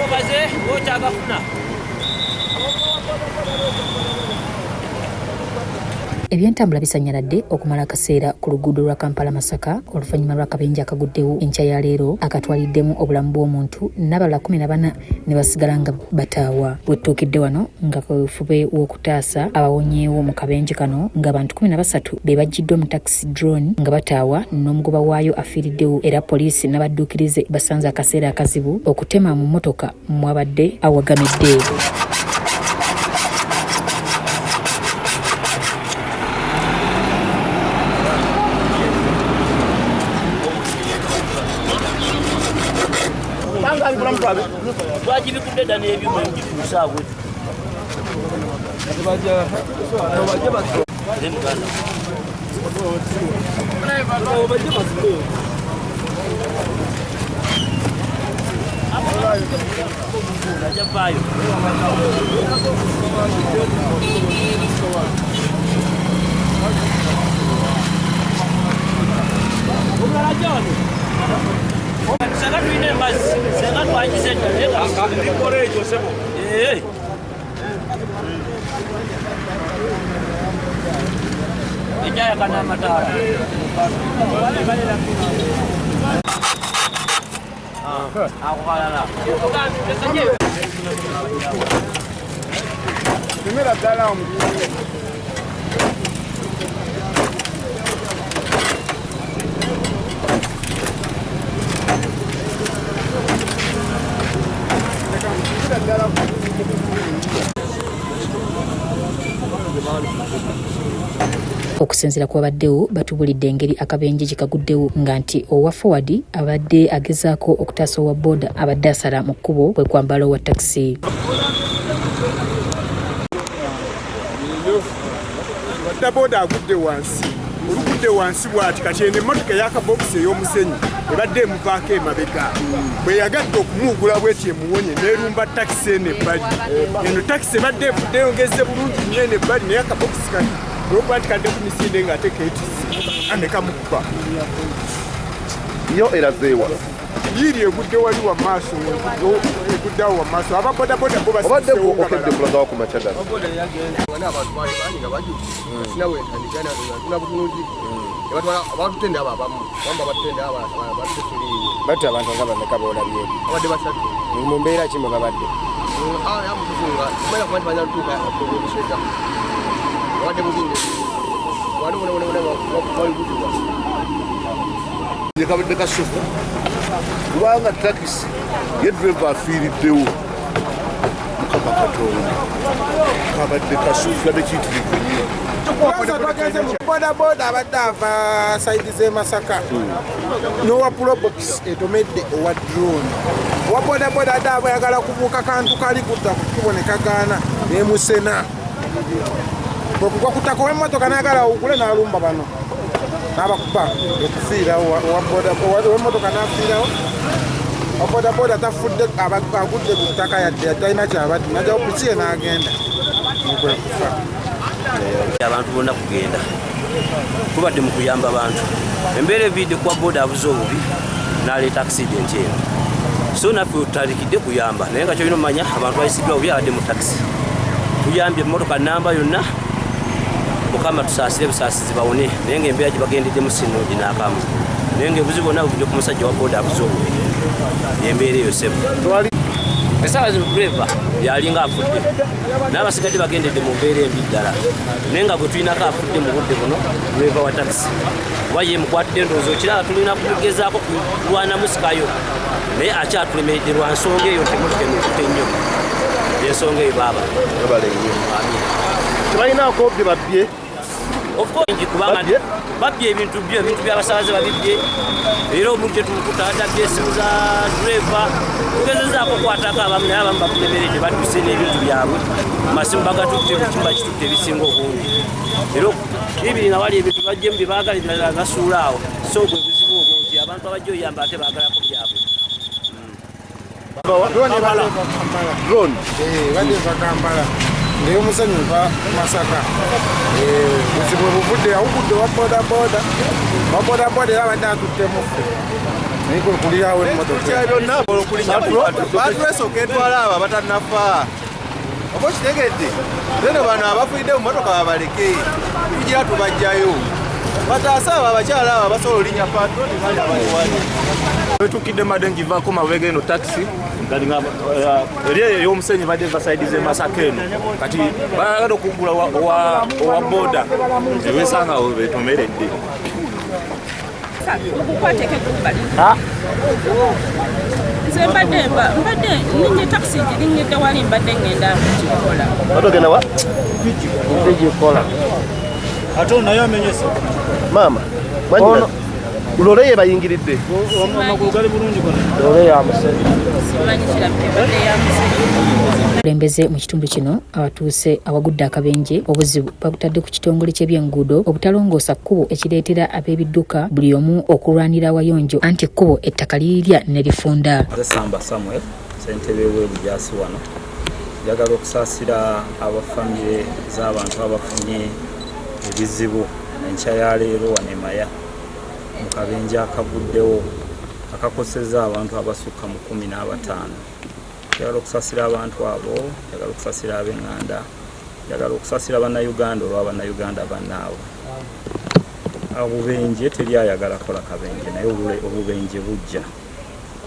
Obaze okyagafuna. Ebyentambula bisannyaladde okumala akaseera ku luguudo lwa Kampala Masaka oluvannyuma lw'akabenje akaguddewo enkya ya leero akatwaliddemu obulamu bw'omuntu n'abalala 14 ne basigala nga bataawa. Wettuukidde wano nga kaweefube w'okutaasa abawonyeewo mu kabenje kano ng'abantu 13 be baggyiddwa mu takisi drone nga bataawa n'omugoba waayo afiiriddewo era poliisi n'abadduukirize basanze akaseera akazibu okutema mu mmotoka mwabadde awagamidde. Twagibikudde dda n'ebyuma bigituuse awo. Senga tulina embazzi, senga twagize dda naye ekyayakana amataala. Okusinziira ku babaddewo batubulidde engeri akabenje gye kaguddewo nga nti owa forward abadde agezaako okutaasa owa boda abadde asala mu kkubo kwe kwambala owa takisi. Bodaboda agudde wansi, olugudde wansi bw'ati kati eno emmotoka ey'akabokisi ey'omusenyu ebadde emuvaako emabega bwe yagadde okumuwugula bweti emuwonye n'erumba takisi eno ebbali. Eno takisi ebadde evuddeyo ng'ezze bulungi nnyo eno ebbali naye akabokisi kati olwokuba nti kadde ku misinde ng'ate keetisse ne kamukuba. Yo erazeewa? Yiiri egudde wali wamaaso, egudde awo wamaaso. Aba bodaboda bo Obadde gwe okedde kulagawa ku makya gano? Abantu baali bangi nga bajjudde, sina bwe ntandika na butunuzi. Batutende abo abamu bamba batutende abo batute tuliiwo. Batta abantu nga bameka boolabyeko? Abadde basatu. Mu mbeera ki mwe babadde? Amutufunga kumanya kuba nti balina lutuuka olusweta abadde bubi nnyo wali bonabonabona wali butulwa. Kabadde kasufu kubanga takisi ye driver afiiriddewo. Mukama Katonda, kabadde kasufu kadde kiyitirivu nnyo. Twagenze mu bodaboda abadde ava side z'e Masaka n'owa probox etomedde owa drone. Owa bodaboda adde aba ayagala kubuuka kantu kali kudda ku kkubo ne kagaana n'emusena bwekugwa ku ttaka ow'emmotoka n'ayagala awugule n'alumba bano n'abakuba okufiirawo. Ow'emmotoka n'afiirawo, owa bodaboda tafudde, agudde ku ttaka yadde talina kyabadde, n'ajjawo piki ye n'agenda kwe kufa. Abantu bonna kugenda tubadde mu kuyamba abantu. Embeera eviidde kuwa boda abuze obubi n'aleeta accident eno, so naffe tutandikidde kuyamba naye nga kyolina omanya abantu bayisiddwa bubi abadde mu takisi. Tuyambye emmotoka namba yonna, Mukama tusaasire busaasizi bawone, naye ng'embeera gye bagendeddemu si nnungi n'akamu, naye ng'ebuzibu bwonna buvudde ku musajja wa boda abuze obubi. Embeera eyo sebo essaawa zino driver yalinga afudde n'abasigadde bagendedde mu mbeera embi ddala, naye nga gwe tulinako afudde mu budde buno driver wa takisi kuba ye mukwatidde ndowooza okiraba tulina kugezaako kulwana musikayo naye akyatulemeredde lwa nsonga eyo nti emotoka emukute nnyo ensonga eyo baaba. Tebalinaako bye babbye? Kubanga babbye ebintu byo, ebintu by'abasaabaze babibbye, era omuntu tetumukuta atabbye esimu za driver. Tugezezaako okukwatako abamu naye abamu batulemeredde, badduse n'ebintu byabwe, amasimu bagatutte, bukimu bakitutte ebisinga obungi, era bibiri nga wali ebintu bajjemu bye baagala ebirala basuula awo. So gwe buzibu obwo nti abantu abajja oyamba ate baagalako byabwe. Drone badde eva Kampala. Ng'ey'omusenyu eva Masaka. Buzibu bwe buvudde yawugudde owa bodaboda, owa bodaboda era abadde atutte muffe naye kwe kulirawo emmotoka. Batulese oketwala abo abatannafa oba okitegedde zeno bano abafiiridde mu motoka babaleke tugira tubajjayo bataase abo abakyala abo abasobola olinya patroni bali abaliwali. Wetukidde mbadde ngivaako mabega eno takisi kati nga eri eyo ey'omusenyi badde eva sayidi z'e Masaka eno kati bayagala okuggula owa boda ebesanga awo betomeredde. Nze mbadde mbadde ninye takisi girinyidde wali mbadde ngenda kugikola. Ogenda wa? Kugikola. Ate ono naye amenyese. Maama, mwanyina. Loole ye bayingiridde. Amagulu gali bulungi gona. Loole ya musenyu. Simanyi kirabika ebadde ya musenyu. Abakulembeze mu kitundu kino abatuuse awagudde akabenje obuzibu babutadde ku kitongole ky'ebyenguudo obutalongoosa kkubo ekireetera ab'ebidduka buli omu okulwanira awayonjo anti ekkubo ettaka lirirya ne lifunda. Nze Samba Samuel, ssentebe w'e Bujaasi wano. Njagala okusaasira aba famire z'abantu abafunye ebizibu enkya ya leero wano e Maya mu kabenje akaguddewo akakosezza abantu abasukka mu 15. Njagala okusasira abantu abo, njagala okusasira ab'enganda, njagala okusasira Bannayuganda olwa Bannayuganda bannaabwe. Obubenje teri ayagala kola kabenje naye obubenje bujja.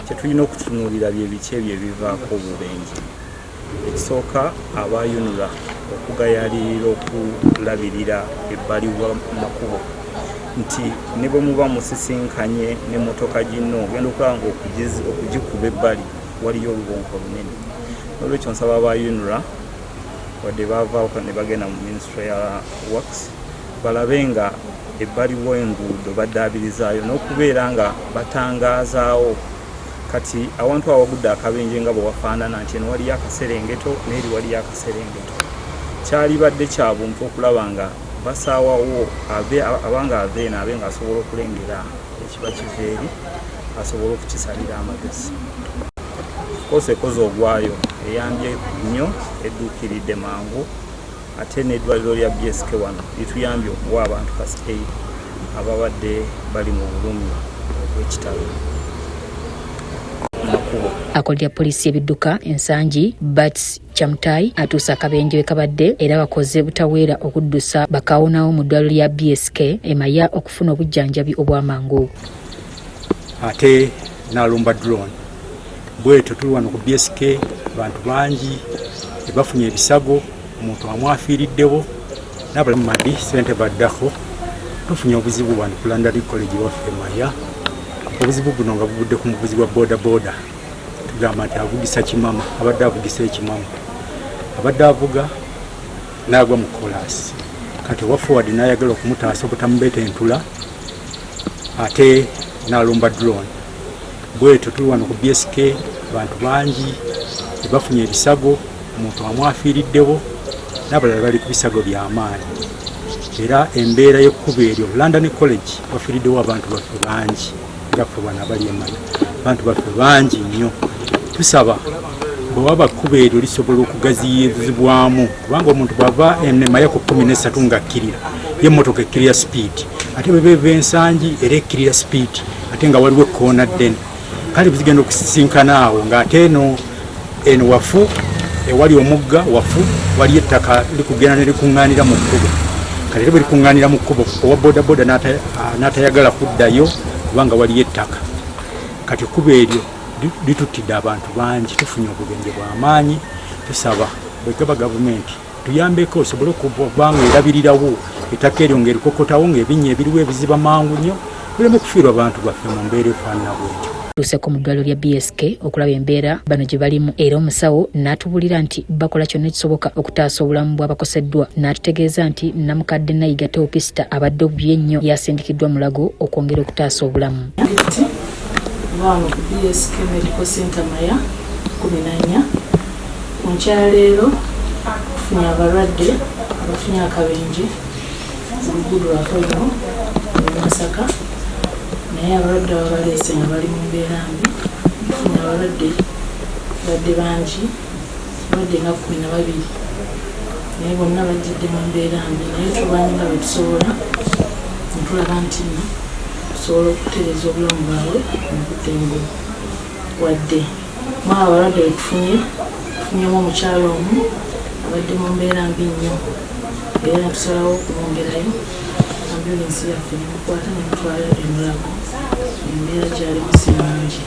Kye tulina okutunuulira bye biki ebyo ebivaako obubenje. Ekisooka abayunula okugayaalirira okulabirira ebbali w'amakubo nti ne bwe muba musisinkanye n'emmotoka ginno ogenda okulaba nga okugikuba ebbali waliyo olubonko lunene. N'olwekyo nsaba aba UNRA wadde baavaako ne bagenda mu ministry ya works balabe nga ebbali w'enguudo baddaabirizaayo n'okubeera nga batangaazaawo. Kati awantu awagudde akabenje nga bwe wafaanana nti eno waliyo akaserengeto n'eri waliyo akaserengeto, kyalibadde kya buntu okulaba nga basaawawo abanga ava eno abe nga asobola okulengera ekiba kiva eri asobole okukisalira amagezi. Koosi ekoze ogwayo eyambye nnyo, edduukiridde mangu ate n'eddwaliro lya BSK wano lituyambye okuwa abantu first aid ababadde bali mu bulumi obw'ekitalo. Akulira poliisi y'ebidduka Ensangi Bats Chamutai atuuse akabenje we kabadde era bakoze butaweera okuddusa bakaawonawo mu ddwaliro lya BSK e Maya okufuna obujjanjabi obw'amangu. Ate n'alumba drone bwetyo tuli wano ku BSK abantu bangi bafunye ebisago, omuntu amu afiiriddewo n'abalamu madi ssente baddako. Tufunye obuzibu wano ku London College waffe Maya. Obuzibu buno nga buvudde ku muvuzi wa boda boda, tugamba nti avugisa kimama, abadde avugisa ekimama, abadde avuga n'agwa mu kolaasi. Kati owa forward n'ayagala okumutaasa obutamubeeta entula ate n'alumba drone. Bwetyo tuli wano ku BSK abantu bangi bafunye ebisago, omuntu amu afiiriddewo n'abalala bali ku bisago by'amaanyi. Era embeera y'ekkubo eryo London College wafiiriddewo abantu baffe bangi nga ffe wano abali e Maya, abantu baffe bangi nnyo. Tusaba bwe waba kkubo eryo lisobola okugaziyizibwamu kubanga omuntu bw'ava e Maya ku 13 ng'akkirira, ye emmotoka ekkirira sipiidi, ate bwe beeva Ensangi era ekkirira sipiidi, ate nga waliwo ekkoona ddene. Kale zigenda okusisinkana awo ng'ate eno eno wafu ewali omugga wafu waliyo ettaka likugenda ne likuŋŋaanira mu kkubo. Kale era bwe likuŋŋaanira mu kkubo owa bodaboda n'atayagala kuddayo kubanga waliyo ettaka. Kati ekkubo eryo lituttidde abantu bangi, tufunye obubenje bw'amaanyi. Tusaba bwe gaba gavumenti tuyambeko osobole okuba nga erabirirawo ettaka eryo ng'erikokotawo ng'ebinnya ebiriwo ebiziba mangu nnyo, tuleme kufiirwa bantu baffe mu mbeera efaanana bwetyo. Tuuseeko mu ddwaliro lya BSK okulaba embeera bano gye balimu era omusawo n'atubuulira nti bakola kyonna ekisoboka okutaasa obulamu bw'abakoseddwa, n'atutegeeza nti namukadde Nayiga Teopisita abadde obubi ennyo yasindikiddwa Mulago okwongera okutaasa obulamu. Wano ku BSK Medical Center Maya 14 ku nkya ya leero tufunye abalwadde abafunye akabenje ku luguudo lwaffe luno olw'e Masaka, naye abalwadde abo baleese nga bali mu mbeera mbi. Tufunye abalwadde badde bangi, abalwadde nga 12. Naye bonna bajjidde mu mbeera mbi, naye tulwanye nga bwe tusobola ne tulaba nti nno tusobola okutereeza obulamu bwabwe mu budde ng'obwo. Wadde mu abo abalwadde be tufunye, tufunyemu omukyala omu abadde mu mbeera mbi nnyo era ne tusalawo okumwongerayo ambulensi yaffe nemukwata nemutwala e Mulago. Embeera gy'alimu si nnungi.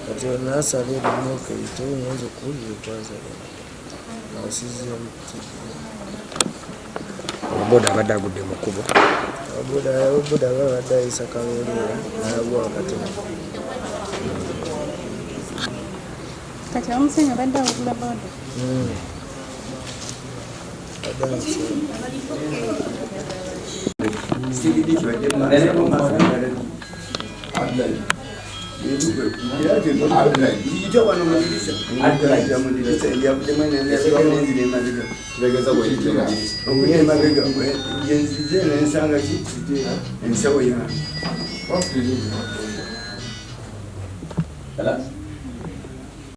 Kati onasala erimuka eyitewo nyinza okuwulira ekwazala asizeemu Oboda abadde agudde mu kkubo. Oboda aba abadde ayisa kalooli era n'agwa wakati mu Kati omusenyu abadde awugula boda. Abadde amusenyu.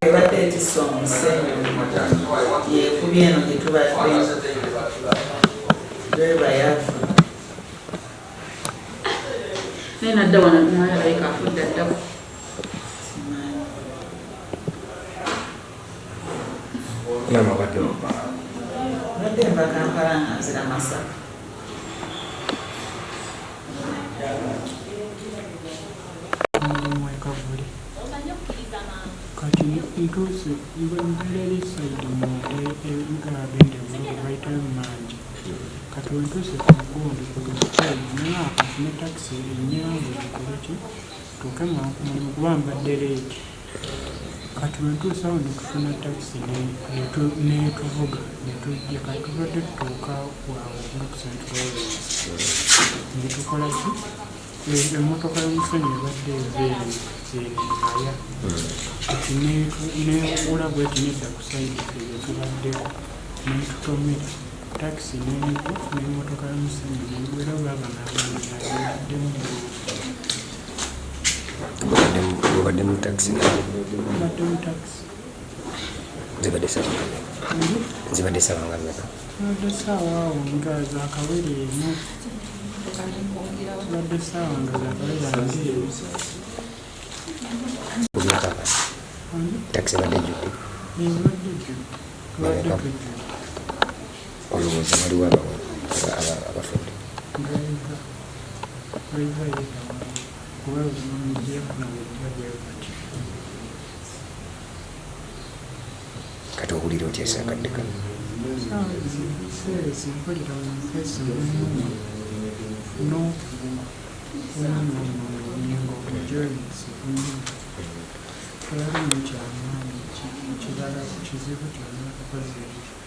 Ebadde etisse omusenyu yekubye eno gye tubadde ddereeva yafudde. Naye nadda wano naye alabika afudde addako. Maama obadde ova? Mbadde nva Kampala nga nzira Masaka. Mulimu e Kavule. Kati ntuuse mbeera eri sayidi ng'agenda e Bulogo bayitayo Mmanje. Kati we ntuuse ku gundi ku siteegi naye nfune takisi ennyangu ekole ki ntuuke mangu ku mulimu kuba mbadde leeti. Kati we ntuuse awo ne tufuna takisi n'etuvuga ne tujja. Kati tubadde tutuuka awo nga ku St. Lawrence ne tukola ki emmotoka y'omusenyu ebadde eva eno eno e Maya. Kati n'ewugula bw'eti n'edda ku sayidi ffe gye tubaddeko n'etutomera. Takisi n'egwa n'emmotoka y'omusenyu n'egwa era baaba n'abaana abeeriddemu Obadde mu takisi? Mbadde mu takisi. Zibadde ssaawa nga mmeka? Zibadde ssaawa nga mmeka? Zibadde ssaawa awo nga zaakawera emu. Zibadde ssaawa nga zaakawera ng'emu. Kubyeko abantu. Takisi ebadde ejjudde? Ebadde ejjudde. Tubadde tujjudde. Olowooza waliwo abafudde? Driver, driver ye tawali kuba bamuggyeko nga bw'ejja bwe batyo. Kati owulira otya akadde kano? Essaawa zino ebiseera mpulira mu nfesi munnuma n'okugulu kunnuma mu nnyingo ku joints kunnuma. Tewaliimu kyamaanyi kirala kizibu kyonna kukoze ekyo.